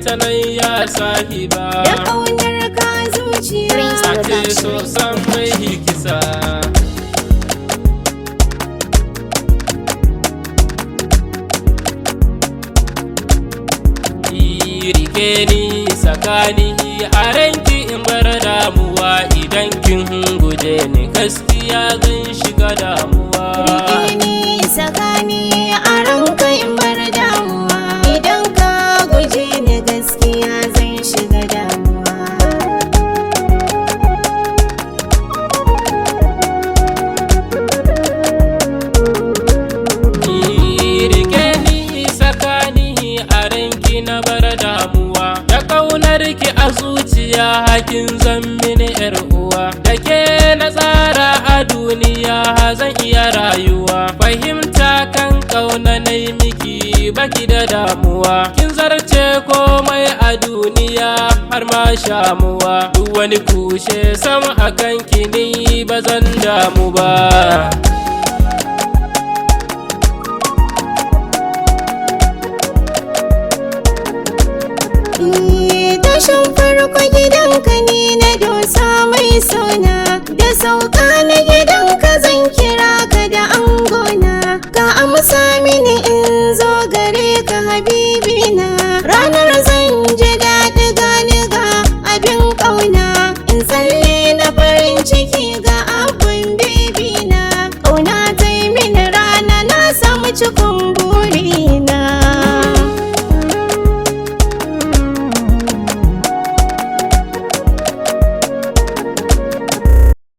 ta nan ya sahiba. Da ƙaunar ka zuciya. Prince Ake so Production. San mai kisa. Rike ni, sakani a ranki in bar damuwa. Idan kin guje ni, gaskiya zan shiga damuwa. Rike ni, sakani a ranka in bar damuwa. Idan ka guje ni, gaskiya zan shiga damuwa. Rike ni, sakani a ranki na bar damuwa. Da ƙaunar ki a zuciya hakin zan mini yar uwa. Da ke na tsara a duniya zan iya rayuwa. Fahimta kan ƙauna na yi miki, baki da damuwa. Kin zarce komai a duniya har ma shamuwa. Duk wani kushe sam akan ki ni ba zan damu ba. Tashin farko gidanka ni na dosa mai sona. Da sauka na gidanka zan kira ka da angona. Ka amsa mini in zo.